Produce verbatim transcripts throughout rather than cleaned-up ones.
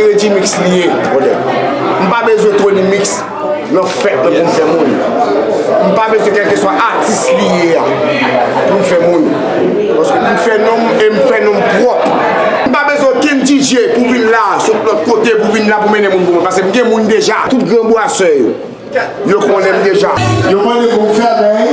Regimix li ye, brother. M pa bezwen Tony Mix nan fèt mwen pou m fè moun. M pa bezwen kèlkeswa atis li ye a pou m fè moun. Paske m fè non m e m fè non m pwòp. M pa bezwen okenn D J pou vin la, sot lòt kote pou vin la pou mennen moun pou mwen. Paske m gen moun deja. Tout gran bwasè yo, yo konnen m deja. Yo mande pou m fè bagay.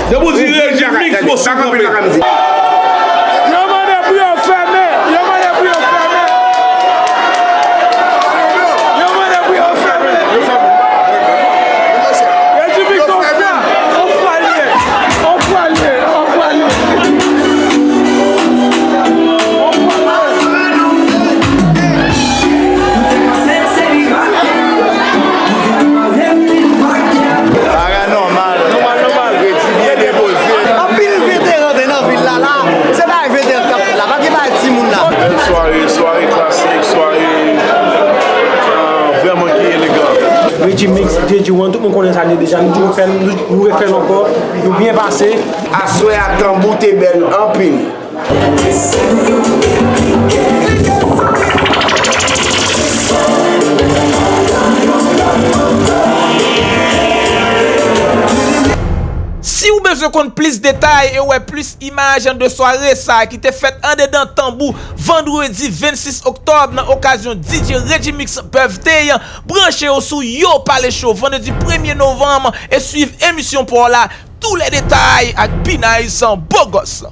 Depi w di Regimix, mwen sou kanpe. Yo mande pou yo fèmen. Yo mande pou yo fèmen. Yo mande pou yo fèmen. Regimix, on fwa, on fwa l ye. On fwa l ye. On fwa l ye. On fwa l ye. Bagay nòmal. Nòmal, nòmal. Redi byen depoze. Anpil veteran te nan vil la, la. Se bagay veteran k ap fèt la. Pa gen bagay timoun la. Bèl sware, sware klasik, sware, ah, vrèman ki elegan. Regimix, J G One, tout moun konnen sa li deja. Nou toujou fè l, nou, nou refè l ankò. Nou byen pase. Aswè a, tanbou te bèl anpil. Si w bezwen konn plis detay e wè plis imaj de sware sa a ki te fèt andedan Tanbou vandredi vennsis oktòb nan okazyon D J Regimix Birthday, branche w sou Yo Pale Show vandredi premye novanm e swiv emisyon pa w la. Tous les détails ak P-Nice, beau gosse.